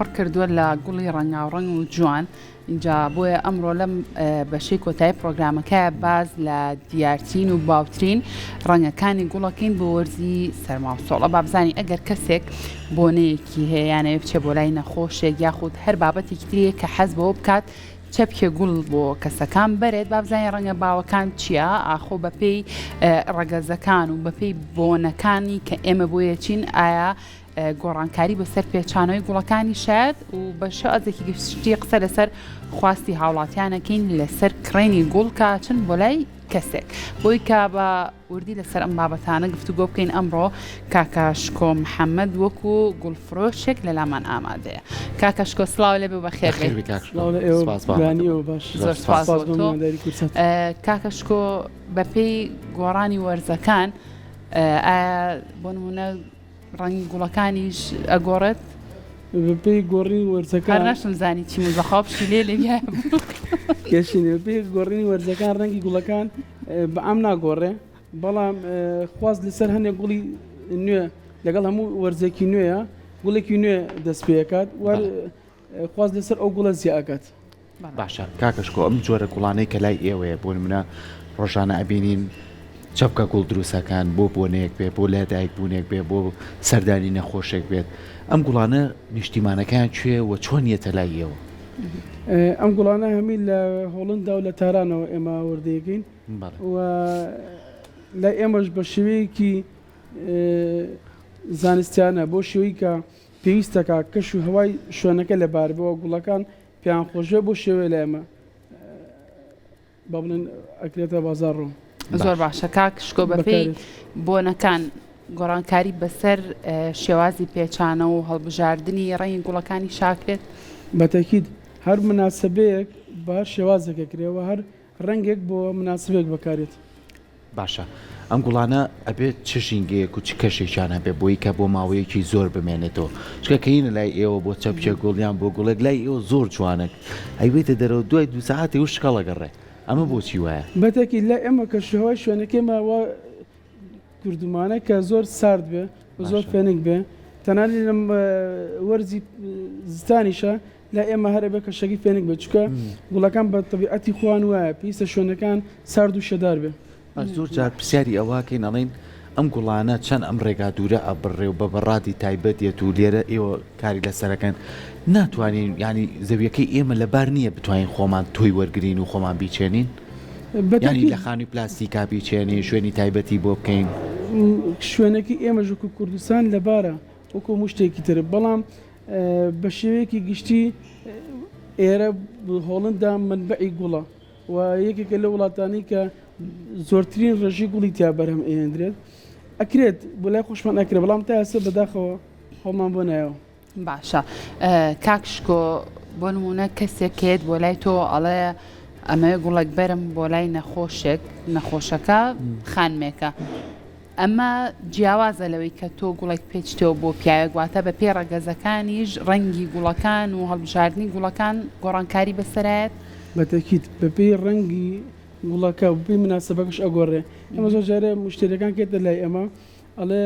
پڕ کردووە لە گوڵی ڕەنگاوڕەنگ و جوان ئینجا بۆیە ئەمڕۆ لەم بەشەی کۆتایی پرۆگرامەکە باز لە دیارترین و باوترین ڕەنگەکانی گوڵەکەین بۆ وەرزی سەرما و سۆڵە با بزانین ئەگەر کەسێک بۆنەیەکی هەیە یانەوێ بچێ بۆ لای نەخۆشێک یاخود هەر بابەتێکی تری کە حەز بەوە بکات چەپکێ گوڵ بۆ کەسەکان بەرێت با بزانین ڕەنگە باوەکان چییە ئاخۆ بەپێی ڕەگەزەکان و بەپێی بۆنەکانی کە ئێمە بۆیەچین ئایا گۆڕانکاری بەسەر پێچانەوەی گوڵەکانی شایەت و بە شێوازێکی گشتی قسە لەسەر خواستی هاوڵاتیانەکەین لەسەر کڕێنی گوڵ کە چن بۆ لای کەسێک بۆی کە بە وردی لەسەر ئەم بابەتانە گفتوگۆ بکەین ئەمڕۆ کاکە شکۆ محەممەد وەکو گوڵفرۆشێک لە لامان ئامادەیە کاکە شکۆ سڵاو لێ بێ بەخێر زۆر سپاس بۆ تۆ کاکە شکۆ بەپێی گۆڕانی وەرزەکان ئایا بۆ نمونە ڕەنگی گوڵەکانیش ئەگۆڕێت؟ بەپێی گۆڕینی وەرزەکان. هەر نەشم زانی چیم وت بەخوا پشیلەیە لەویایە بوو. کێشی نیە بەپێی گۆڕینی وەرزەکان ڕەنگی گوڵەکان بە عام ناگۆڕێ بەڵام خواست لەسەر هەنێک گوڵی نوێ لەگەڵ هەموو وەرزێکی نوێیە گوڵێکی نوێ دەست پێکات وەر خواست لەسەر ئەو گوڵە زیا ئەکات. باشە کاکە شکۆ ئەم جۆرە گوڵانەی کە لای ئێوەیە بۆ نمونە ڕۆژانە ئەبینین چەپکە گوڵ دروستەکان بۆ بۆنەیەک بێ بۆ لەدایک بوونێک بێ بۆ سەردانی نەخۆشێک بێت ئەم گوڵانە نیشتیمانەکەیان کوێ و چۆن یەتە لای ئێوە؟ ئەم گوڵانە هەمی لە هۆڵندا و لە تارانەوە ئێمە وەردەگرین و لای ئێمەش بە شێوەیەکی زانستیانە بۆ شێوەی کە پێویستەکە کەش و هەوای شوێنەکە لەبار بێ و گوڵەکان پێیان خۆشبێ بۆ شێوەیە لای ئێمە با بڵێن ئەکرێتە بازاڕ و زۆر باشە کاک شکۆ بەپێی بۆنەکان گۆڕانکاری بەسەر شێوازی پێچانە و هەڵبژاردنی ڕەنگی گوڵەکانی شاکرێت؟ بەتەکید هەر مناسبەیەک بە هەر شێوازێک ئەکرێ و هەر ڕەنگێک بۆ مناسبێک بەکارێت. باشە ئەم گوڵانە ئەبێت چ ژینگەیەک و چ کەشێکیان هەبێت بۆی کە بۆ ماوەیەکی زۆر بمێنێتەوە چونکە کە یینە لای ئێوە بۆ چەپکێ گوڵ یان بۆ گوڵێک لای ئێوە زۆر جوانە ئەیبەیتە دەرەوە دوای دوو سەعاتێ وشک هەڵەگەڕێ ئەمە بۆچی وایە؟ بەتەکید لای ئێمە کەشوهەوای شوێنەکەی ئێمە وا کردومانە کە زۆر سارد بێ و زۆر فێنک بێ تەنانەت لە وەرزی زستانیشە لای ئێمە هەر ئەبێ کەشەکەی فێنک بێت چونکە گوڵەکان بە تەبیعەتی خۆیان وایە پێویستە شوێنەکان سارد و شێدار بێ. زۆر جار پرسیاری ئەوە ئەکەین ئەڵێین ئەم گوڵانە چەند ئەم ڕێگا دوورە ئەبڕێ و بە بەڕادی تایبەت یەت و لێرە ئێوە کاری لەسەرەکەن ناتوانین یانی زەویەکەی ئێمە لەبار نییە بتوانین خۆمان تۆی وەرگین و خۆمان بیچێنین یانی لە خانووی پلاستیکا بیچێنین شوێنی تایبەتی بۆ بکەین. شوێنەکەی ئێمەش وەکو کوردستان لەبارە وەکو هەموو شتێکی تر بەڵام بە شێوەیەکی گشتی ئێرە هۆڵندا مەنبەعی گوڵە و یەکێکە لە وڵاتانی کە زۆرترین ڕێژەی گوڵی تیا بەرهەم ئەهێندرێت ئەکرێت بۆ لای خۆشمان ئەکرێت بەڵام تا ئێستا بەداخەوە هەوڵمان بۆ نایەوە. باشە کاک شکۆ بۆ نمونە کەسێک کێت بۆ لای تۆ ئەڵێ ئەمەوێ گوڵێک بەرم بۆ لای نەخۆشێک نەخۆشەکە خانمێکە ئەمە جیاوازە لەوەی کە تۆ گوڵێک پێچتەوە بۆ پیاوێک واتە بە پێی ڕەگەزەکانیش ڕەنگی گوڵەکان و هەڵبژاردنی گوڵەکان گۆڕانکاری بەسەرایەت؟ بە تەکید بە پێی ڕەنگی گوڵەکە و بەپێی مناسەبەکەش ئەگۆڕێ ئێمە زۆر جارێ موشتەریەکان کێتە لای ئێمە ئەڵێ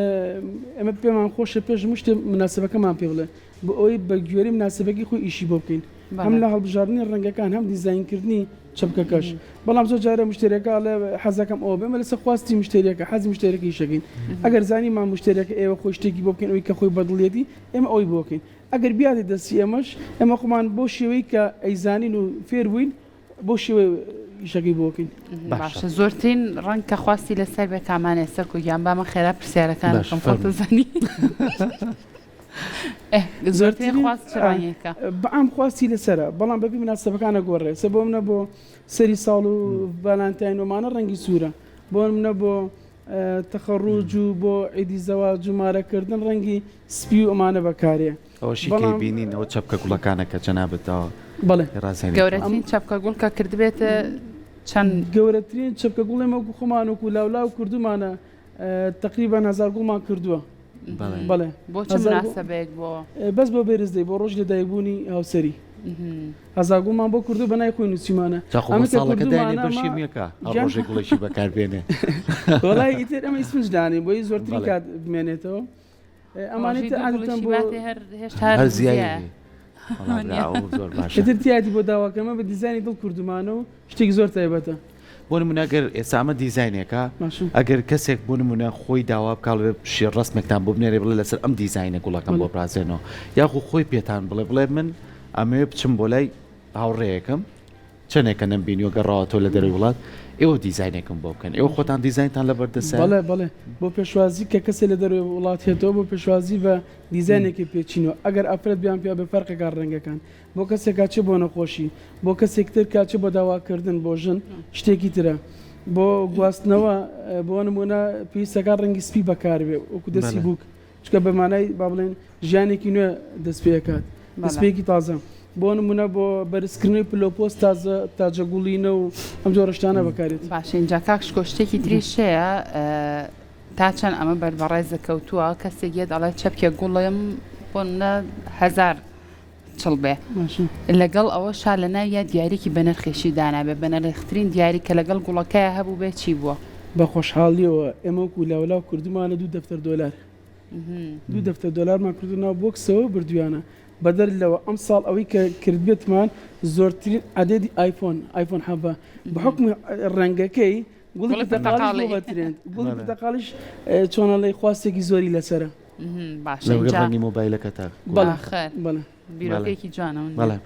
ئێمە پێمان خۆشە پێش هەموو شتێ مناسەبەکەمان پێ بڵێ بۆ ئەوەی بە گوێرەی مناسەبەکەی خۆی ئیشی بۆ بکەین هەم لە هەڵبژاردنی ڕەنگەکان هەم دیزاینکردنی چەپکەکەش بەڵام زۆر جارە مشتریەکە ئەڵێ حەزەکەم ئەوە بێ ئێمە لەسەر خواستی مشتریەکە حەزی مشتریەکە ئیشەکەین ئەگەر زانیمان مشتریەکە ئێوە خۆی شتێکی بۆ بکەین ئەوی کە خۆی بەدڵیەتی ئێمە ئەوی بۆ بکەین ئەگەر بیاتە دەستی ئێمەش ئێمە خۆمان بۆ شێوەی کە ئەیزانین و فێر بووین بۆ شێوەی ئیشەکەی بۆ بکەین. باشە زۆرترین ڕەنگ کە خواستی لەسەر بێ کامانەیە سەرکۆ گیان با من خێرا پرسیارەکان بکەم خۆت دەزانی. زۆرترین خواست چ ڕەنگێکە؟ بەعام خواستی لەسەرە بەڵام بەپێی مناسەبەکان ئەگۆڕێ سە بۆ منە بۆ سەری ساڵ و ڤالانتاین ومانە ڕەنگی سوورە بۆ منە بۆ تەخەڕوج و بۆ عیدی زەواج و مارەکردن ڕەنگی سپی و ئەمانە بەکارێ ئەوەشی کەی بینین ئەوە چەپکە گوڵەکانە کە جەنابت داوە بەڵێ ڕازێنی گەورەترین چەپکە گوڵ کە کردبێتە چەند گەورەترین چەپکە گوڵ ئێمە وەکو خۆمان وەکو لاولاو کردومانە تەقریبەن هەزار گوڵمان کردووە. بەڵێ بۆ چ مناسەبەیەک بۆ؟ بەس بۆ بێرزدەی بۆ ڕۆژی لەدایکبوونی هاوسەری هەزار گوڵمان بۆ کردو بە ناوی خۆی نووسیمانە. جا خۆ بۆ ساڵەکە داینێ بەشی میەکە هەر ڕۆژێک گوڵێکی بەکار بێنێ. وەڵای ئیتر ئەمە ئیسمش دانێ بۆی زۆرترین کات بمێنێتەوە. ئەمانەی تر عادەتەن بۆ هەر زیایە. زۆر باشە ئیتر تیایەتی بۆ داواکەمە بە دیزاینی دڵ کوردمانە و شتێکی زۆر تایبەتە. بۆ نمونە گەر ئێستا ئەمە دیزاینێکە ئەگەر کەسێک بۆ نمونە خۆی داوا بکا بڵێ شێ ڕەسمێکتان بۆ بنێرێ بڵێ لەسەر ئەم دیزاینە گوڵەکەم بۆ برازێنەوە یاخو خۆی پێتان بڵێ بڵێ من ئەمەوێ بچم بۆ لای هاوڕێیەکەم چەندێکە نەمبینیوە گەڕاوەتەوە لە دەرەوەی وڵات ئێوە دیزاینێکم بۆ بکەن ئێوە خۆتان دیزاینتان لەبەر دەستە؟ بەڵێ بەڵێ بۆ پێشوازی کە کەسێ لە دەرەوەی وڵات هێتەوە بۆ پێشوازی بە دیزاینێکی پێچینەوە ئەگەر ئافرەت بیان پیا بە فەرقەکان ڕەنگەکان بۆ کەسێک کە چ بۆ نەخۆشی بۆ کەسێک تر کە چ بۆ داواکردن بۆ ژن شتێکی ترە بۆ گواستنەوە بۆ نمونە پێویستەکە ڕەنگی سپی بەکاربێ وەکو دەستی بووک چکە بە مانای با بڵێن ژیانێکی نوێ دەست پێکات دەستپێکی تازە بۆ نمونە بۆ بەرزکردنەوەی پلۆپۆست تازە تاجەگوڵینە و ئەم جۆرە شتانە بەکارێت. باشە ئینجا کاک شکۆ شتێکی تریش هەیە تا چەند ئەمە بەر بەڕێزە کەوتووە کەسێک یەت ئەڵێ چەپکێ گوڵم بۆ نمونە هەزار چڵ بێ لەگەڵ ئەوەشا لە ناویا دیاریکی بەنرخیشی دانابێ بەنرخترین دیاری کە لەگەڵ گوڵەکەیا هەبووبێ چی بووە؟ بە خۆشحاڵیەوە ئێمە وەکو لاولاو کردومانە دوو دەفتەر دۆلار دوو دەفتەر دۆلارمان کردو ناو بۆکسەوە بردویانە بەدەر لەوە ئەمساڵ ئەوەی کە کردبێتمان زۆرترین عەدەدی ئایفۆن ئایفۆن حەڤە بە حوکمی ڕەنگەکەی گوڵی پرتەقاڵیش بووە بە ترێند گوڵی پرتەقاڵیش چۆنەڵێی خواستێکی زۆری لەسەرە. باشە ڕەنگی مۆبایلەکەتە بەڵێ بیرۆکەیەکی جوانە بەڵێ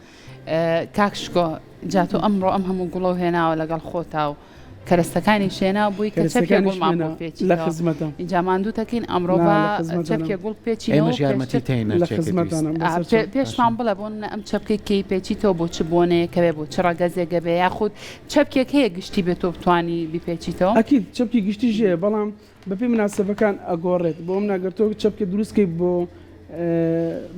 کاک شکۆ جا تۆ ئەمڕۆ ئەم هەموو گوڵەو هێناوە لەگەڵ خۆتا و کەرەستەکانی شێنا بووی کە چەپکێ گوڵمان بۆ پێچی لە خزمەتە اینجا ماندوو تەکەین ئەمڕۆ بە چەپکێ گوڵ پێچینەوە ئێمەش یارمەتی تەین لە خزمەتانە پێشمان بڵێ بۆ منە ئەم چەپکەی کەی پێچیتەوە بۆ چ بۆنەیەکە بێ بۆ چ ڕەگەزێکە بێ یاخود چەپکێک هەیە گشتی بێ تۆ بتانی بیپێچیتەوە ئەکید چەپکی گشتی ژێ بەڵام بەپێی مناسەبەکان ئەگۆڕێت بۆ من ئەگەر تۆ چەپکێ دروست کەی بۆ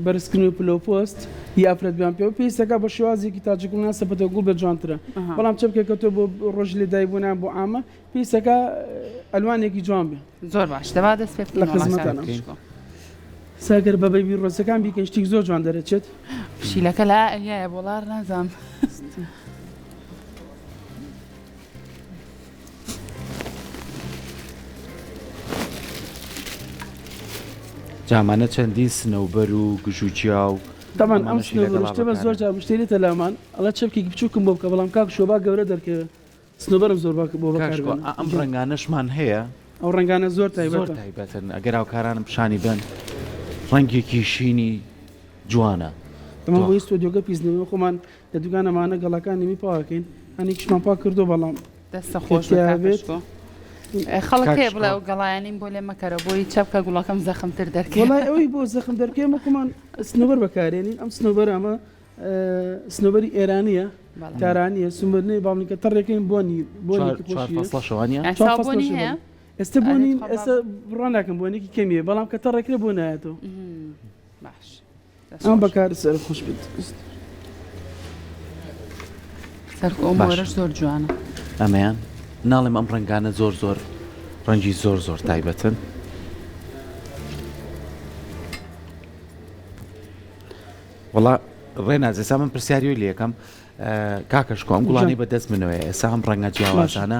بەرزکردنەوەی پلە و پۆست ی ئافرەت بیان پێوە پێویستەکە بە شێوازێکی تاجک مناسەبەتەوە گوڵ بێت جوانترە بەڵام چەپکێک کە تۆ بۆ ڕۆژی لەدایکبوونیان بۆ عامە پێویستەکە ئەلوانێکی جوان بێ. زۆر باش دەبا دەست پێ بکەین لە خزمەتانم. سا گەر بە بەیبی ڕۆزەکان بیکەین شتێک زۆر جوان دەرەچێت. پشیلەکە لە ئەویایە بۆڵار نازانم. جامانە چەندین سنەوبەر و گژوگیا و تەبعەن ئەم سنەوبەر شتە بە زۆر جار مشتری دێتە لامان ئەڵێ چەپکێکی بچووکم بۆ بکە بەڵام کاک شۆبا گەورە دەرکەوێ سنەوبەرم زۆر باک بۆ بەکار بێنە ئەم ڕەنگانەشمان هەیە ئەو ڕەنگانە زۆر تایبەتە زۆر تایبەتن ئەگەر هاوکارانم پیشانی بەن ڕەنگێکی شینی جوانە ئەمە بۆی ستۆدیۆکە پیس نەبێ خۆمان لە دوکان ئەمانە گەڵاکانی می پاکەین هەنێکیشمان پاک کردو بەڵام دەستە خۆش بێت خەڵک هەیە بڵێ ئەو گەڵایانیم بۆ لێ مەکەرە بۆی چەپکە گوڵەکەم زەخمتر دەرکەوێت وەڵای ئەوەی بۆ زەخم دەرکەوێت ئێمە خۆمان سنۆبەر بەکارێنین ئەم سنۆبەر ئەمە سنۆبەری ئێرانیە تارانیە سنۆبەر نەی باڵین کە تەڕێکەین بۆنی بۆنێکی خۆشی فەسڵە شەوانە بۆنی هەیە ئێستا بۆنی ئێستا بڕوا ناکەم بۆنێکی کەمیە بەڵام کە تەڕێکرێ بۆ نایەتەوە باش ئەم بەکار سەر خۆش بێت. سەرکۆ ئەو مۆرەش زۆر جوانە. ئەمەیان ناڵێم ئەم ڕەنگانە زۆر زۆر ڕەنگی زۆر زۆر تایبەتن. وەڵا ڕێناز ئێستا من پرسیاری لێ یەکەم کاکە شکۆ ئەم گوڵانەی بە دەست منەوەیە ئێستا ئەم ڕەنگە جیاوازانە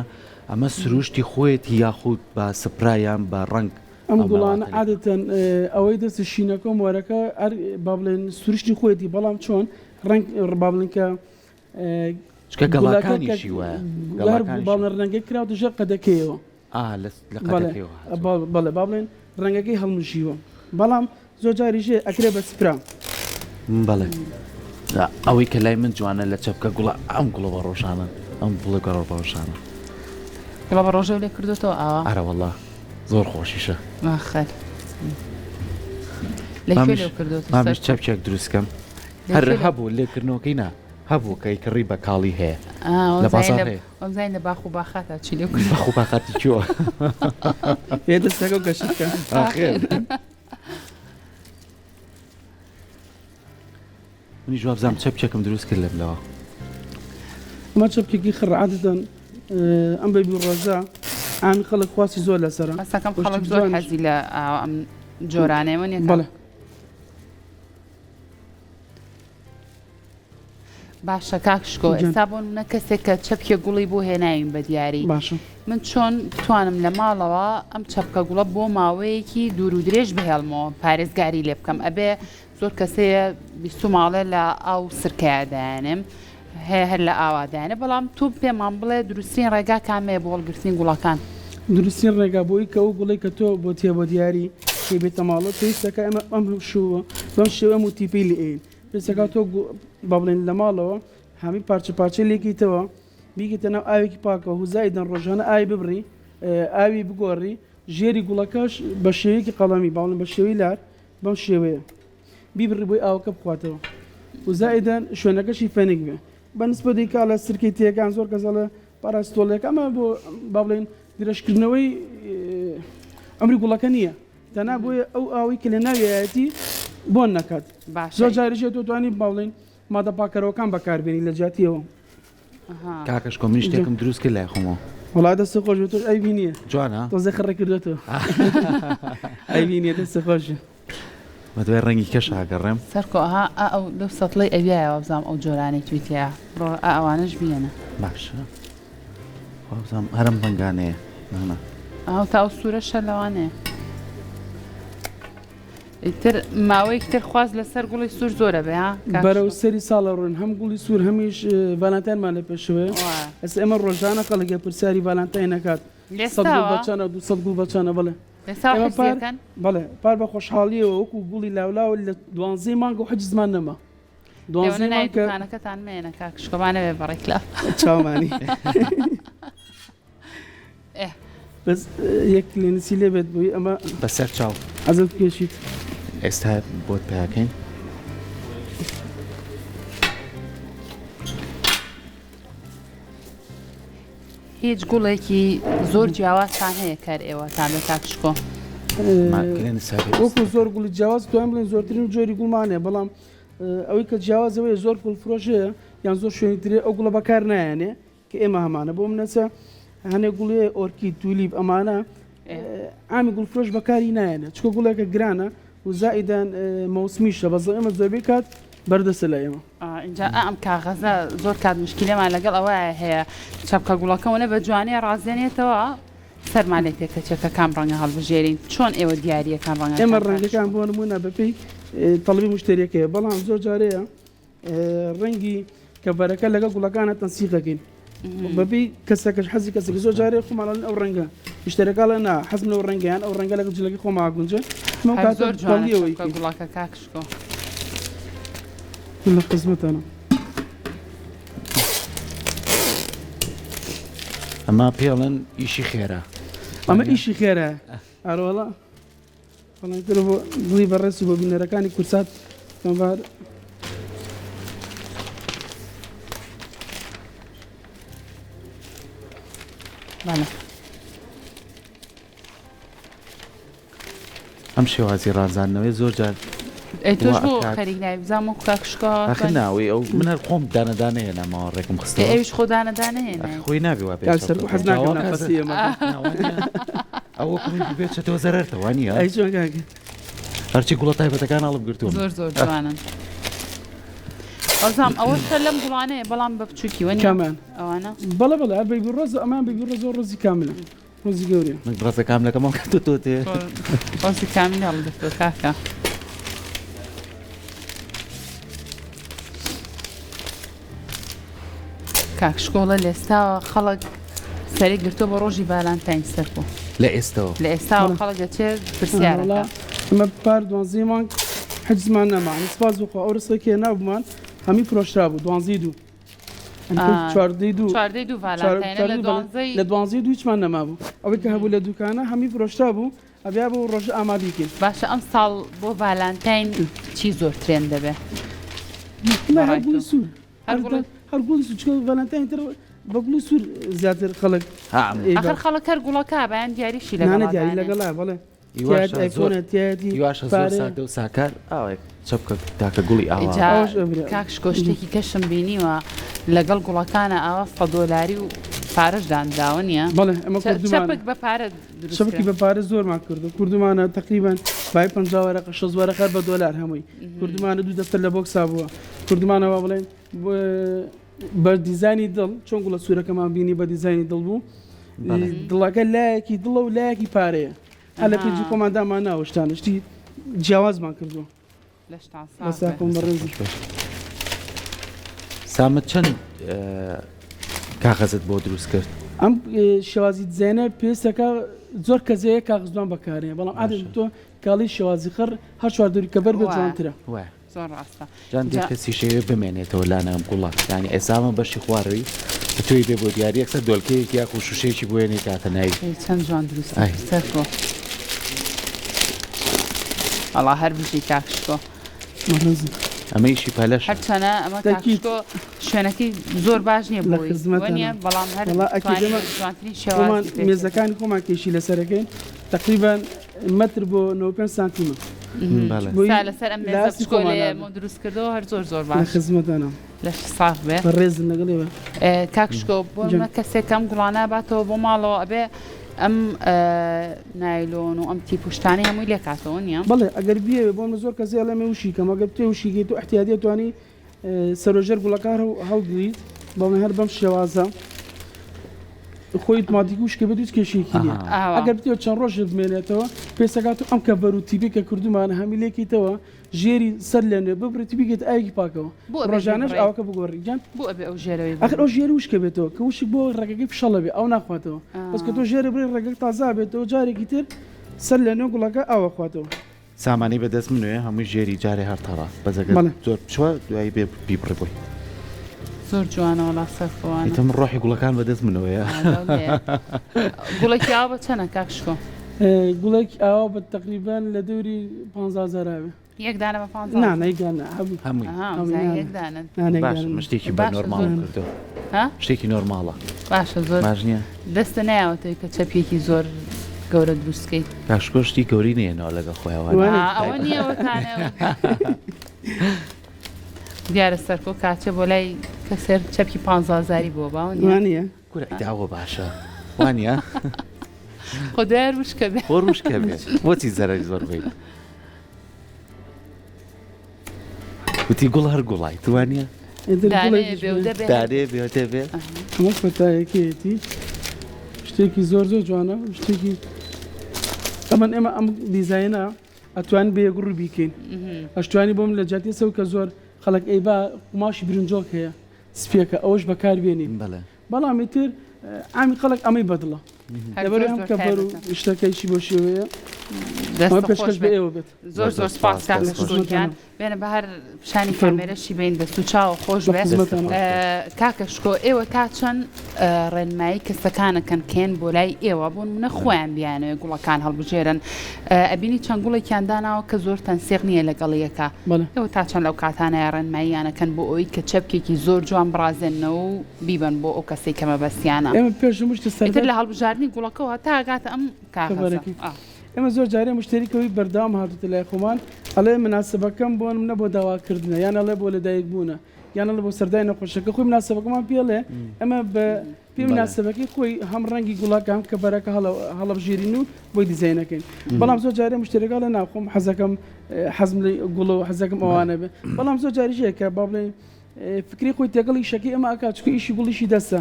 ئەمە سروشتی خۆیەتی یاخود بە سپرایان بە ڕەنگ ئەم گوڵانە عادەتەن ئەوەی دەستی شینەکە و مۆرەکە ئەر با بڵێن سروشتی خۆیەتی بەڵام چۆن ڕەنگ با بڵێن کە چکە گەڵاکانیشی وایە باڵە ڕەنگە کراوتە ژێر قەدەکەیەوە لە قەدەکەیەوە بەڵێ با بڵێن ڕەنگەکەی هەڵمژیوە بەڵام زۆر جاریش ئەکرێ بە سپرا. بەڵێ ئەوەی کە لای من جوانە لە چەپکە گوڵە ئەم گوڵە بە ڕۆژانە ئەم گوڵە گەڕ بە ڕۆژانە گوڵە بە ڕۆژەو لێ کردوتەوە ئاوا ئەرە وەڵا زۆر خۆشیشە ئاخر لە کوێ لێو کردوتە مامیش چەپکێک دروست کەم هەر هەبوو لێکردنەوەکەی نا هەبوو کە کڕی بە کاڵی هەیە لە بازاڕ هەیە وەمزانی لە باخ و باخاتا چی لێ کرد باخ و باخاتی چووە ئێ دەستەکە و گەشت بکە ئاخر منیش وابزانم چەپکێکم دروست کرد لەم لەوە. ئەمە چەپکێکی خڕ عادەتەن ئەم بەبی ڕۆژە ئامی خەڵک خواستی زۆر لەسەرە ئەسەکەم خەڵک زۆر حەزی لە ئەم جۆرانەیە نیە بەڵێ باشە کاک شکۆ ئێستا بۆ نمونە کەسێک کە چەپکێ گوڵی بۆ هێناوین بە دیاری باشە. من چۆن بتوانم لە ماڵەوە ئەم چەپکە گوڵە بۆ ماوەیەکی دوور و درێژ بهێڵمەوە پارێزگاری لێ بکەم ئەبێ زۆر کەس هەیە بیستومە ئەڵێ لە ئاو سرکەیا دایانێم هەیە هەر لە ئاوا دایانێ بەڵام تۆ پێمان بڵێ دروستترین ڕێگا کامەیە بۆ هەڵگرتنی گوڵەکان؟ دروستترین ڕێگا بۆی کە ئەو گوڵەی کە تۆ بۆت هەیە بۆ دیاری کەی بێتە ماڵت پێویستە کە ئێمە ئەم شووە بەم شێوەیە ئەم تیپەی لێ ئەیین پێویستە کە تۆ با بڵێین لە ماڵەوە هەمی پارچە پارچەی لێکەیتەوە بیکەیتە ناو ئاوێکی پاکەوە و زائیدەن ڕۆژانە ئاوی ببڕی ئاوی بگۆڕی ژێری گوڵەکەش بە شێوەیەکی قەڵەمی با بڵێین بە شێوەی لار بەم شێوەیە بیبڕی بۆی ئاوەکە بخواتەوە و زائیدەن شوێنەکەشی فێنک بێ بە نسبەت دیکە لە سرکەی تێکان زۆر کەس ئەڵێ پاراستۆڵێک ئەمە بۆ با بڵێین درێژکردنەوەی ئەمری گوڵەکە نییە تەنها بۆیە ئەو ئاوەی کە لە ناویایەتی بۆن نەکات باشە زۆر جاریش تۆ توانی با بڵێین مادە پاکەرەوەکان بەکاربێنی لە جیاتیەوە. کاکە شکۆ منیش شتێکم دروست کرد لای خۆمەوە. وەڵا دەست خۆش بێ تۆش ئەیبی نییە. جوانە؟ تۆزێ خڕی کردۆتەوە. ئەیبی نییە دەست خۆش بێ. بە دوای ڕەنگی کەش ئاگەڕێم. سەرکۆ ئەها ئا ئەو لەو سەتڵەی ئەویایە وابزانم ئەو جۆرانەی توی تیایە بڕۆ ئا ئەوانەش بیەنە. باشە وابزانم هەر ئەم ڕەنگانەیە نانا. ئەو تا ئەو سوورەشە لەوانەیە. ئیتر ماوەیەکی تر خواست لەسەر گوڵی سوور زۆرە بێ ها کاک بەرەو شکۆ؟ سەری ساڵ ئەڕۆین هەم گوڵی سوور هەمیش ڤالانتاینمان لە پێشەوەیە وایە. ئێستا ئێمە ڕۆژانە خەڵک هەیە پرسیاری ڤالانتاین ئەکات سەد گوڵ لێستاوە؟ بە چەنە 200 گوڵ بە چەنە بەڵێ لێستاوە ئێمە حجزی پار ئەکەن؟ بەڵێ پار بە خۆشحاڵیەوە وەکو گوڵی لاولاو لە دوانزەی مانگەوە حجزمان نەما لێوەنە دوانزەی ناوی مانگ کە دوکانەکەتان مەیەنە کاک شکۆ با نەبێ بە ڕیکلام. چاومانی. ئێ. بەس یەک لێنسی لێ بێت بۆی ئەمە بەسەر چاو عەزەت بکێشیت. ئێستا بۆت پیاکەین. هیچ گوڵێکی زۆر جیاوازتان هەیە کار ئێوەتان بێ کاک شکۆ؟ وەکو زۆر گوڵی جیاواز توانم بڵێن زۆرترین جۆری گوڵمان هەیە بەڵام ئەوەی کە جیاوازەوەی زۆر گوڵ فرۆشەیە یان زۆر شوێنی ترێ ئەو گوڵە بەکار نایەنێ کە ئێمە هەمانە بۆ منەچە هەنێ گوڵێ ئۆرکی تولیب ئەمانە ئامی گوڵفرۆش بەکاری نایەنێ چکە گوڵێکە گرانە و زائیدان مەوسمیشە بەس ئێمە زۆربەی کات بەردەستە لای ئێمە. ئینجا ئەم کاغەزە زۆر کات مشکیلەمان لەگەڵ ئەوە هەیە چەپکە گوڵەکە وەنە بە جوانی ڕازێنێتەوە سەرمان لێ تێکەچێت کە کام ڕەنگە هەڵبژێرین چۆن ئێوە دیاریەکان ڕەنگەکان ئێمە ڕەنگەکان بۆ نمونە بەپێی تەڵبی مشتریەکەیە بەڵام زۆر جارەیە ڕەنگی کەڤەرەکە لەگەڵ گوڵەکانە تەنسیق دەکەین بەپێی کەسەکەش حەزی کەسێک زۆر جارێ خۆمان ئەڵێن ئەو ڕەنگە مشتەرەکە ئەڵێ نا حەزم لەو ڕەنگەیان ئەو ڕەنگە لەگەڵ جلەکەی خۆمان گونجێ ئەو هەر کاتە زۆر جوانە بەڵیەوەی چەپکە گوڵەکە کاک شکۆ. من لە خزمەتانم. ئەمە پێڵن ئیشی خێرا. ئەمە ئیشی خێرایە ئەرۆڵە. بەڵام تر بۆ دڵی بەڕێز و بۆ بینەرەکانی کورسات تۆمار. بەڵێ. ئەم شێوازی ڕازاندنەوەی زۆر جار ئەی تۆش وا بۆ ئەکات. خەریک نابی بزانم وەکو کاک شکۆ ئاخر توانی ناوەی ئەو من هەر خۆم دانە دانە هێنامەوە ڕێکم ئێ خستەوە ئەویش خۆ دانە دانە هێنای. ئەخ خۆی نابێ وا کاک بێچێتەوە سەرکۆ حەز ناکەم جا وا ناپەسی ئێمە بکەن. نا وا نییە. ئەو وەکو من بێچێتەوە زەرەرتە وا نییە؟ ئەی چۆن کاکە؟ هەرچی گوڵە تایبەتەکان هەڵم گرتووە زۆر زۆر جوانن. بەزام ئەوە سەر لەم گوڵانەیە بەڵام بە بچووکی وە نییە؟ کامان؟ ئەوانە بەڵێ بەڵێ هەر بەیبی ڕۆز ئەمان بەیبی ڕۆز و ڕۆزی کاملە ڕۆزی گەورەیە. من ڕۆزە کاملەکەم هەڵ کردووە تۆ تێ ڕۆزی کاملی هەڵگرتووە کاکە. کاک شکۆڵە لێستاوە خەڵک سەری گرتووە بۆ ڕۆژی ڤالانتاین سەرکۆ. لە ئێستەوە؟ لە ئێستاوە خەڵک دەچێت پرسیارەکە. ئەمە پار دوانزەی مانگ حجزمان نەما سپاس بۆ خوا ئەو ڕستەی کە هێنابوومان هەمووی فرۆشرا بوو دوانزەی دوو چواردەی دوو چواردەی دوو ڤالانتاینە لە دوانزەی لە دوانزەی دوو هیچمان نەمابوو ئەوەی کە هەبوو لە دوکانە هەمووی فرۆشرا بوو ئەبیا بۆ ڕۆژە ئامادەی کەین. باشە ئەمساڵ بۆ ڤالانتاین چی زۆر ترێند دەبێ؟ هەر گوڵی سوور هەر گوڵی سوور چونکە ڤالانتاین تر بە گوڵی سوور زیاتر خەڵک ئەخر خەڵک هەر گوڵەکە بەیان دیاریشی لەگەڵا نانە دیاری لەگەڵا بەڵێ تیایەتی ئایفۆنە تیایەتی هیواشە زۆر سادە و ساکار ئاوێک چەپکە تاکە گوڵی ئاوا ئینجا کاک شکۆ شتێکی کەشم بینیوە لەگەڵ گوڵەکانە ئاوا سە دۆلاری و پارەش دانراوە نییە؟ بەڵێ ئەمە کوردومانە چەپک بە پارە دروست چەپکی بە پارە زۆرمان کردو کوردومانە تقریبان بای 50 وەرەقە 60 وەرەقە بە دۆلار هەمووی کوردمانە دوو دەفتەر لە بۆکسا بووە کوردمانە وا بڵێن بە دیزانی دڵ چۆن گوڵە سوورەکەمان بینی بە دیزانی دڵ بوو. دڵەکە لایەکی دڵە و لایەکی پارەیە هەر لە page ی خۆمان دامان ناوە شتانە شتی جیاوازمان کردووە. لەشتان ساغ بێ. لەساکم بەڕێزی. سامت چەند کاغەزت بۆ دروست کرد؟ ئەم شێوازی دیزاینە پێویستەکە زۆر کەس هەیە کاغەزدوان بەکارێ بەڵام عادەتەن تۆ کاڵی شێوازی خڕ هەر چوار دەوری کەڤەر بێت جوانترە. وایە. زۆر ڕاستە. جا هەندێک کەسیش ئەیەوێ بمێنێتەوە لانە ئەم گوڵە یانی ئێستا ئەمە بەشی خواروی کە تۆی بێ بۆ دیاری یەکسەر دۆلکەیەکی یاخو شوشەیەکی بۆ یەنێ کاتە ناوی. ئەی چەند جوان دروستی ئای. کرد سەرکۆ. وەڵا هەر بژی کاک شکۆ. بەڕێزم. ئەمە ئیشی پەلەشە. هەرچەنە ئەمە کاک تەکید. شکۆ شوێنەکەی زۆر باش نییە لە بۆی خزمەتانم. وەنیە بەڵام هەر وەڵا ئەکید توانی ئێمە جوانترین خۆمان شێوازی پێ کرد. مێزەکانی خۆمان کێشی لەسەرەکەین تەقریبەن مەتر بۆ 95 سانتیمە. بەڵێ. بۆی سا لەسەر ئەم لە مێزە ئاستی بچکۆلەیە خۆمانابێ. مۆ دروست کردەوە هەر زۆر زۆر لە باش. خزمەتانم. لەش ساغ بێ. بەڕێزن لەگەڵ ئێوە. کاک شکۆ بۆ گیان. نمونە کەسێک ئەم گوڵانە باتەوە بۆ ماڵەوە ئەبێ ئەم نایلۆن و ئەم تیپ و شتانەی هەمووی لێکاتەوە نییە؟ بەڵێ ئەگەر بیەوێ بۆ من زۆر کەس هەیە ئەڵێ من وشی کەم ئەگەر بتەوێ وشی کەی تۆ ئیحتیادیە توانی سەرۆژێر گوڵەکە هەڵگریت بەڵێ هەر بەم شێوازە خۆی ئۆتۆماتیکی وشکە بێت هیچ کێشەیەکی نییە ئەگەر بتەوێت چەند ڕۆژێک بمێنێتەوە پێسەکات و ئەم کەڤەر و تیپی کە کردومانە هەمی لێکیتەوە ژێری سەر لێ نوێ ببڕیت و بیکەیتە ئاوێکی پاکەوە ڕۆژانەش ئاوەکە بگۆڕی گیان بۆ ئەبێ ئەو ژێرەوەی ئەخر ئەو ژێری وشکە بێتەوە کە وشک بۆ ڕەگەکەی فشەڵە بێ ئەو ناخواتەوە بەس کە تۆ ژێرە بڕی ڕەگەکە تازە بێتەوە جارێکی تر سەر لە نوێ گوڵەکە ئاوە خواتەوە. سامانی بە دەست منۆیە هەمووی ژێری جارێ هەر تەڕە بەس ئەگەر بەڵێ. زۆر بچوە دوایی بێ بیبڕی بۆی. زۆر جوانە وەڵا سەرکەوانە. ئیتر من ڕۆحی گوڵەکان بە دەست منەوەیە. گوڵێکی ئاوا بە چەنە کاک شکۆ؟ گوڵێکی ئاوا بە تەقریبەن لە دەوری 15 هەزار ئەبێ. یەک دانە بە 15 نا نا یەک دانە هەمووی. هەمووی. ئەها هەمووی زای نا یەک دانە. نا نا یەک باشە دانە من نا. شتێکی بە باشە نۆرماڵم زۆر کردووە. ها؟ شتێکی نۆرماڵە. باشە زۆر باش نییە؟ دەستە نایەوەتەوەی کە چەپیەکی زۆر گەورە دروست کەیت. کاک شکۆ شتی گەورەی نەیەنەوە لەگەڵ خۆیەوە. وانە. ئا ئەوە نییە وەتانە. دیارە سەرکۆ کاچێ بۆ لای کەسێر چەپکی 15 هەزاری بۆ باوە نییە؟ وانە. کورە ئیداوە باشە وانە؟ خۆ دوای وشکە بێ. خۆ وشکە بێ بۆچی زەرەری زۆر بەیت؟ وتی گوڵ هەر گوڵای تو وانە؟ دانەیە بێ و دەبێ. دانەیە بێ و دەبێ. ئەمە کۆتایەکەیەتی شتێکی زۆر زۆر جوانە شتێکی ئەمن ئێمە ئەم دیزاینە ئەتوان بێ گوڕ بیکەین ئەشتوانی بۆم لە جاتی سەو کە زۆر خەڵک ئەی با قوماشی برنجۆک هەیە سپیەکە ئەوەش بەکاربێنین بەڵام ئیتر عامی خەڵک ئەمەی بەدڵە لەبەر ئەم کەڤەر و شتەکەیشی بۆ شێوەیە دەست ئەمە خۆش پێشکەش بە بێت. ئێوە بێت. زۆر زۆر سپاس کاک دەست خۆش. شکۆ گیان بێنە بە هەر پیشانی فەرموو. کامێرەشی بین دەست و چاوە خۆش لە بێ. خزمەتانم. کاکە شکۆ ئێوە تا چەند ڕێنمایی کەسەکانەکەن کێن بۆ لای ئێوە بۆ نمونە خۆیان بیانەوێ گوڵەکان هەڵبژێرن ئەبینی چەند گوڵێکیان داناوە کە زۆر تەنسیق نییە لەگەڵ یەکا بەڵێ. ئێوە تا چەند لەو کاتانەیە ڕێنماییانەکەن بۆ ئەوەی کە چەپکێکی زۆر جوان بڕازێننەوە و بیبەن بۆ ئەو کەسەی کە مەبەستیانە. ئێمە پێش هەموو شتێ ئیتر سەردەر لە هەڵبژاردنی گوڵەکەوە هەتا ئەگاتە ئەم کاغەزە. خەبەرەکەی. ئا. ئێمە زۆر جارێ مشتەری کە وی بەردەوام هاتووتە لای خۆمان ئەڵێ مناسبەکەم بۆ نمونە بۆ داواکردنە یان ئەڵێ بۆ لەدایک بوونە یان ئەڵێ بۆ سەردانی نەخۆشەکە خۆی مناسبەکەمان پێ ئەڵێ ئێمە بە پێی مناسبەکەی خۆی هەم ڕەنگی گوڵەکە هەم کەبەرەکە هەڵەبژێرین و بۆی دیزاینەکەین بەڵام زۆر جارێ مشتەرەکە ئەڵێ نا خۆم حەزەکەم حەزم لە گوڵە و حەزەکەم ئەوانە بێ بەڵام زۆر جاریش هەیە کە با بڵێین فکری خۆی تێکەڵ ئیشەکەی ئەمە ئەکات چونکە ئیشی گوڵ ئیشی دەستە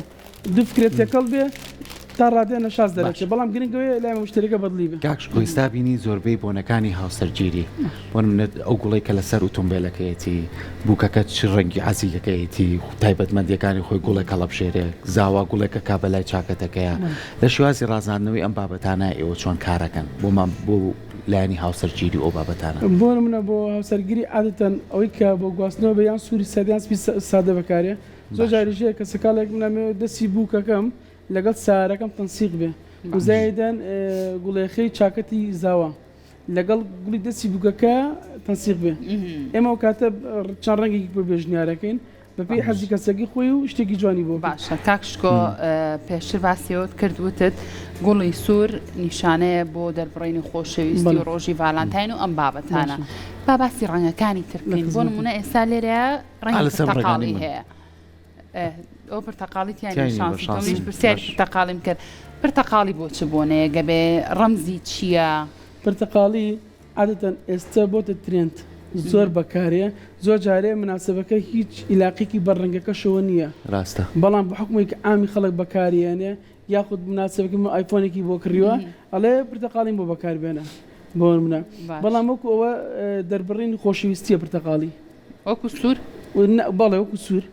دوو فکرە تێکەڵ بێ تا ڕادەیە نەشاز دەرەچێ بەڵام گرنگ ئەوەیە لای مشتەریەکە بەدڵی بێ. کاک شکۆ ئیستا بینی زۆربەی بۆنەکانی هاوسەرگیری بۆ نمونە ئەو گوڵەی کە لەسەر ئوتومبێلەکەیەتی بووکەکە چ ڕەنگی عەزیلەکەیەتی تایبەتمەندیەکانی خۆی گوڵێک هەڵەبژێرێ زاوا گوڵێکە کا بەلای چاکەتەکەیە لە شێوازی ڕازاندنەوەی ئەم بابەتانە ئێوە چۆن کارەکەن بۆمان بۆ لایەنی هاوسەرگیری و ئەو بابەتانە. بۆ نمونە بۆ هاوسەرگیری عادەتەن ئەوەی کە بۆ گواستنەوە بێ یان سووری سادە یان سپی سادە بەکارێ زۆر باشە. جاریش هەیە کە سکاڵێک من ئەمەوێ دەستی بووکەکەم لەگەڵ سارەکەم تەنسیق بێ و زایدەن گوڵێخەی چاکەتی زاوا لەگەڵ گوڵی دەستی بووکەکە تەنسیق بێ ئێمە ئەو کاتە چەند ڕەنگێکی بۆ پێشنیارەکەین بەپێی حەزی کەسەکەی خۆی و شتێکی جوانی بۆ بکەین. باشە کاک شکۆ پێشتر باسی ئەوەت کرد وتت گوڵی سوور نیشانەیە بۆ دەربڕینی خۆشەویستی و بەڵێ. ڕۆژی ڤالانتاین و ئەم بابەتانە باشە. با باسی ڕەنگەکانی تر لە بکەین بۆ خزمەتم. نمونە ئێستا لێرە ئا ڕەنگی لەسەر ڕەگانی پرتەقاڵی من. هەیە ئێ، ئەو پرتەقاڵی تیا نیە تیا نیە بە شانسی تۆ شانسی منیش پرسیاری باش. پرتەقاڵیم کرد پرتەقاڵی بۆ چ بۆنەیەک ئەبێ ڕەمزی چییە؟ پرتەقاڵی عادەتەن ئێستە بۆتە trend زۆر بەکارێ زۆر جارێ مناسبەکە هیچ ئیلاقێکی بە ڕەنگەکەشەوە نییە ڕاستە. بەڵام بە حوکمێک عامی خەڵک بەکاریێنێ یاخود مناسبەکە من ئایفۆنێکی بۆ کڕیوە ئەڵێ پرتەقاڵیم بۆ بەکاربێنە بۆ منە بەڵام وەکو ئەوە دەربڕین خۆشەویستیە پرتەقاڵی وەکو سوور بەڵێ وەکو سوور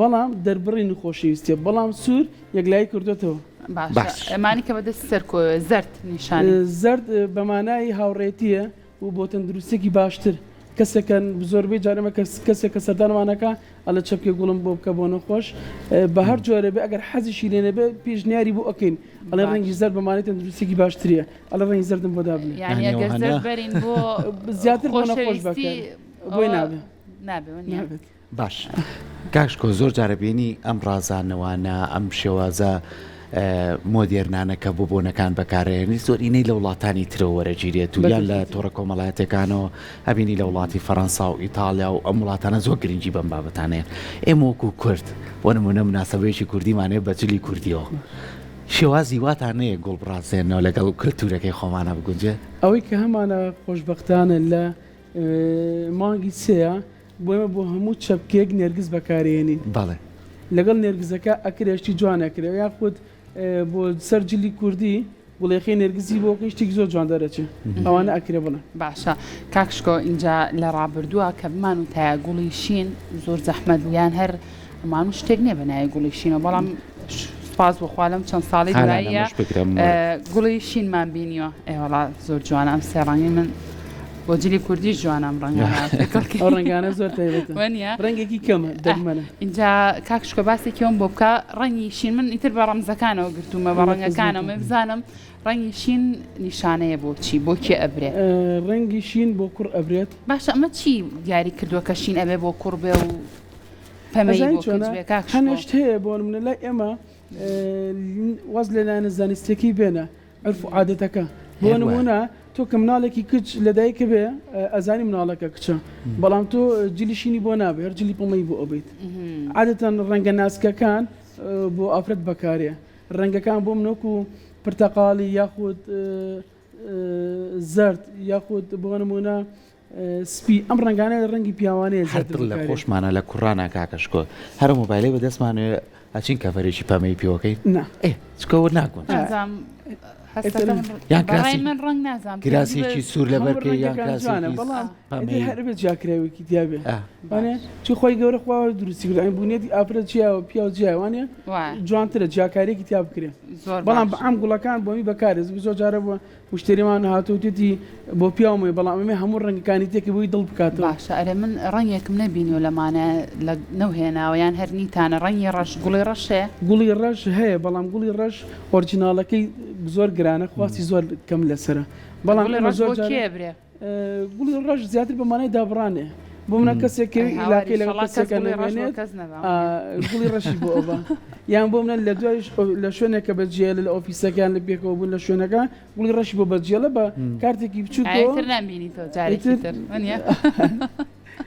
بەڵام دەربڕین خۆشەویستیە بەڵام سوور یەکلایی کردوێتەوە باشە ئەمانی کە بەدەست سەرکۆ زەرد نیشانی زەرد بەمانای هاوڕێتیە و بۆ تەندروستیەکی باشتر کەسێکە زۆربەی جار ئێمە کەسێک کە سەردانمانەکە ئەڵێ چەپکێ گوڵم بۆ بکە بۆ نەخۆش بە هەر جۆرە بێ ئەگەر حەزیشی لێ نەبێ پێشنیاری بۆ ئەکەین ئەڵێ ڕەنگی زەرد بە مانای تەندروستیەکی باشتریە ئەڵێ ڕەنگی زەردم بۆ دابنێ یانی ئەگەر زەرد بەرین بۆ زیاتر بۆ نەخۆش بەکار بۆی نابێ نابێ وەنیە؟ نابێت. باش کاک شکۆ زۆر جارە بینی ئەم ڕازانەوانە ئەم شێوازە مۆدێرنانە کە بۆ بۆنەکان بەکارێنی زۆرینەی لە وڵاتانی ترەوە وەرەگیرێت و یان لە تۆڕە کۆمەڵایەتەکانەوە ئەبینی لە وڵاتی فەەنسا و ئیتالیا و ئەم وڵاتانە زۆر گرنگی بەم بابەتانەیە ئێمە وەکو کورد بۆ نمونە مناسبەیەکی کوردیمانەیە بە جلی کوردیەوە شێوازی واتان نەیە گوڵ بڕازێنەوە لەگەڵ کللتورەکەی خۆمانە بگونجێ ئەوەی کە هەمانە خۆشببختانە لە مانگی سێە بۆ ئێمە بۆ هەموو چەپکێک نێرگز بەکارێنین. بەڵێ. لەگەڵ نێرگزەکە ئەکرێ شتی جوان ئەکرێ یاخود بۆ سەر جلی کوردی گوڵێخەی نێرگزی بۆ بکەین شتێکی زۆر جوان دەرەچێ ئەوانە ئەکرێ بڵێ. باشە کاک شکۆ ئینجا لە ڕابردووە کە بمان وتایە گوڵی شین زۆر زەحمەت بوو یان هەر ئەمان و شتێک نییە بە ناوی گوڵی شینەوە بەڵام سوپاس بۆ خوا لەم چەند ساڵی دواییە گوڵی شینمان بینیوە ئێوەڵا زۆر جوانە ئەم سێ ڕەنگی من بۆ جلی کوردیش جوانە ئەم ڕەنگانە ئەو ڕەنگانە زۆر تایبەتە وەنیە ڕەنگێکی کەمە دەگمەنە ئینجا کاک شکۆ باسێکی ئەوم بۆ بکە ڕەنگی شین من ئیتر بە ڕەمزەکانەوە گرتوومە بە ڕەنگەکانەوە من بزانم ڕەنگی شین نیشانەیە بۆ چی بۆ کێ ئەبرێ؟ ڕەنگی شین بۆ کوڕ ئەبرێت. باشە ئەمە چی دیاری کردووە کە شین ئەبێ بۆ کوڕ بێ و پەمەیی ئەزانی بۆ کچ چۆنە بێ کاک شکۆ؟ هەنێ شت هەیە بۆ نمونە لای ئێمە واز لە لایەنە زانستیەکەی بێنە عورف و عادەتەکە بۆ هەر وایە. نمونە تۆ کە مناڵێکی کچ لەدایکە بێ ئەزانی مناڵەکە کچە بەڵام تۆ جلی شینی بۆ نابێ هەر جلی پەمەیی بۆ ئەبەیت عادەتەن ڕەنگە ناسکەکان بۆ ئافرەت بەکارێ ڕەنگەکان بۆ من وەکو پرتەقاڵی یاخود زەرد یاخود بۆ نمونە سپی ئەم ڕەنگانە ڕەنگی پیاوانەیە هەر زیاتر دڵ لە بەکارێ. خۆشمانە لە کوڕانە کاکە شکۆ هەر مۆبایلەی بە دەستمانەوێ ئەچین کەڤەرێکی پەمەیی پێوەکەین نا. ئێ چکە وە ناگونجێ. نازانم هەستەکەم یان بەڕای کراسی من ڕەنگ نازانم کراسێکی سوور لەبەر هەموو کەی یان ڕەنگەکان جوانە کراسێکی بەڵام ئیتر پەمەیی هەر ئەبێ جیاکراوێکی تیا بێ ئا. وانە چی خۆی گەورە خوا دروستی کرد یانی بونیەتی ئافرەت جیاوە پیاو جیایە وانە وایە جوانترە جیاکاریەکی تیا بکرێ زۆر بەڵام بە باش. عام گوڵەکان بۆمی بەکارێ زۆر جارە بووە موشتەریمان هاتووە وتیەتی بۆ پیاوم هەیە بەڵام ئەمێ هەموو ڕەنگەکانی تێکە بۆی دڵ بکاتەوە. باشە ئەرێ من ڕەنگێکم نەبینیوە لەمانە لە نەوهێناوە یان هەر نیتانە ڕەنگی ڕەش گوڵی ڕەش هەیە؟ گوڵی ڕەش هەیە بەڵام گوڵی ڕەش ئۆرجیناڵەکەی زۆر گرانە خواستی زۆر کەم لەسەرە بەڵام گوڵی ئێمە ڕەش زۆر بۆ جار کێ ئەبرێ؟ گوڵی ڕەش زیاتر بە مانای دابڕانێ بۆ منە کەسێک کە ئەی هاوار ئیلاقەی لەگەڵ ئیشەڵا کەس کەسێکە گوڵی ڕەش بۆ نەمێنێت کەس نەبا ئا، گوڵی ڕەشی بۆ ئەبا یان بۆ منە لە دوای لە شوێنێک کە بەجێیە لە ئۆفیسەکەیان لە پێکەوە بوون لە شوێنەکە گوڵی ڕەشی بۆ بەجێڵە بە کارتێکی بچووکەوە ئیتر نامبینیتەوە جارێکی ئیتر تر وەنیە؟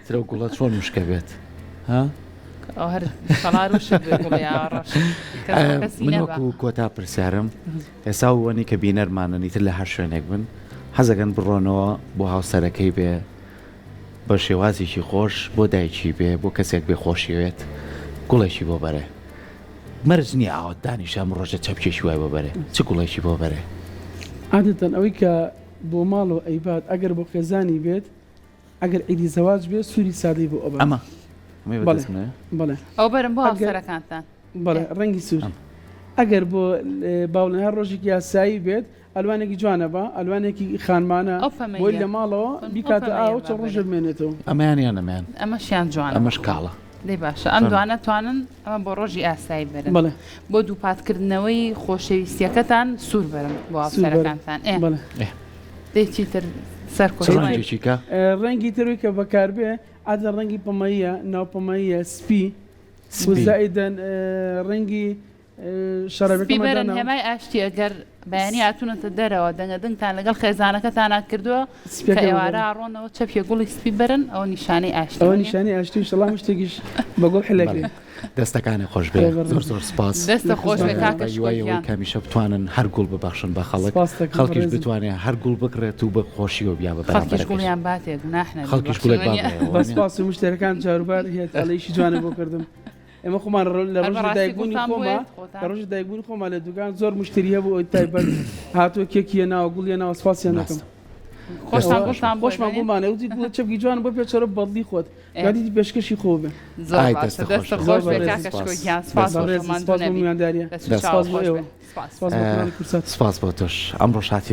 ترە و گوڵە چۆن وشکە بێت ها؟ ئەو هەر شەڵار وشک بێ گوڵی ئاوا ڕەش کەس بۆ کەسی من نەبا. وەکو کۆتا پرسیارم ئێستا وەنی کە بینەرمانن ئیتر لە هەر شوێنێک بن حەزەکەن بڕۆنەوە بۆ هاوسەرەکەی بێ بە شێوازێکی خۆش بۆ دایکی بێ بۆ کەسێک بێ خۆشیەوێت گوڵێکی بۆ بەرێ مەرج نییە ئاوات دانیشە ئەم ڕۆژە چەپکێکی وای بۆ بەرێ چ گوڵێکی بۆ بەرێ؟ عادەتەن ئەوەی کە بۆ ماڵەوە ئەیبات ئەگەر بۆ خێزانی بێت ئەگەر عیدی زەواج بێت سووری سادەی بۆ ئەبات. ئەمە ئەمەی بەڵێ بەدەست منە؟ بەڵێ ئەو بەرم بۆ ئەگەر هاوسەرەکانتان. بەڵێ ڕەنگی سوور ئەگەر بۆ باوڵێن هەر ڕۆژێکی یاسایی بێت ئەلوانێکی جوانە بە ئەلوانێکی خانمانە ئەو بۆی پەمەییە لە ماڵەوە ئەو بیکاتە پەمەییە ئاوە چەند با ڕۆژێ بەرم. بمێنێتەوە. ئەمەیان یان ئەمەیان؟ ئەمەشیان جوانە. ئەمەش کاڵە. دەی باشە ئەم دوانە توانن ئەمە بۆ ڕۆژی ئاسایی بەرن. بەڵێ. بۆ دووپاتکردنەوەی خۆشەویستیەکەتان سوور بەرن بۆ سوور بەرن. هاوسەرەکانتان. ئێ. بەڵێ. ئێ. دەی چیتر سەر چ کۆتایی. ڕەنگێکی کە؟ ڕەنگی تر کە بەکاربێ عادەتەن ڕەنگی پەمەییە، ناوپەمەییە، سپی و سپی. زائیدەن ڕەنگی سپی شەرابەکەمان بەرن داناوە. هێمای ئاشتیە گەر بەیانی هاتوونەتە دەرەوە دەنگە دەنگتان لەگەڵ خێزانەکەتانا کردووە کە سپیەکە ئێوارە ببەرن. ئەڕۆنەوە چەپکێ گوڵی سپی بەرن ئەوە نیشانەی ئاشتی ئەوە وەنیە؟ نیشانەی ئاشتی ئینشەڵا هەموو شتێکیش بە گوڵ بەڵێ حلەکرێ. دەستەکانت خۆش بێ خۆ بەڕێز. زۆر زۆر سپاس. دەستت لە خۆش بێ خزمەتتان. کاکە بە شکۆ هیوای ئەوەی گیان. کە هەمیشە بتوانن هەر گوڵ ببەخشن بە خەڵک سپاست دەکەم خەڵکیش بەڕێزم. بتوانێ هەر گوڵ بکڕێت و بە خۆشیەوە بیا بە خەڵکیش بەرامبەرەکەش. گوڵیان باتێ گوناح نەبێ خەڵکیش بەخشن گوڵێک با وەنیە؟ بڵێ بە وەنیە؟ سپاس و مشتەرەکان جاروبار هێت ئەڵێ ئیشی جوانت بۆ کردم. ئێمە خۆمان لە ڕۆژی دایکبوونی خۆما لە ڕۆژی دایکبوونی خۆما لە دوکان زۆر مشتری هەبوو ئەوی تایبەت هاتووە کێکی هێناوە گوڵ هێناوە سپاسیان دەکەم. خۆشتان گوڵتان بۆ خۆشمان گوڵمانە وتی گوڵە چەپکی جوان بۆ پێچەرە بەدڵی خۆت یادیتی پێشکەشی خۆ بێ. زۆر باشە دەستت خۆش بێ کاکە شکۆ گیان سپاس بۆ سپاس بۆ میوانداریە سپاس بۆ ئێوە سپاس بۆ کەناڵی کوردسات. سپاس بۆ تۆش ئەمڕۆش هاتی.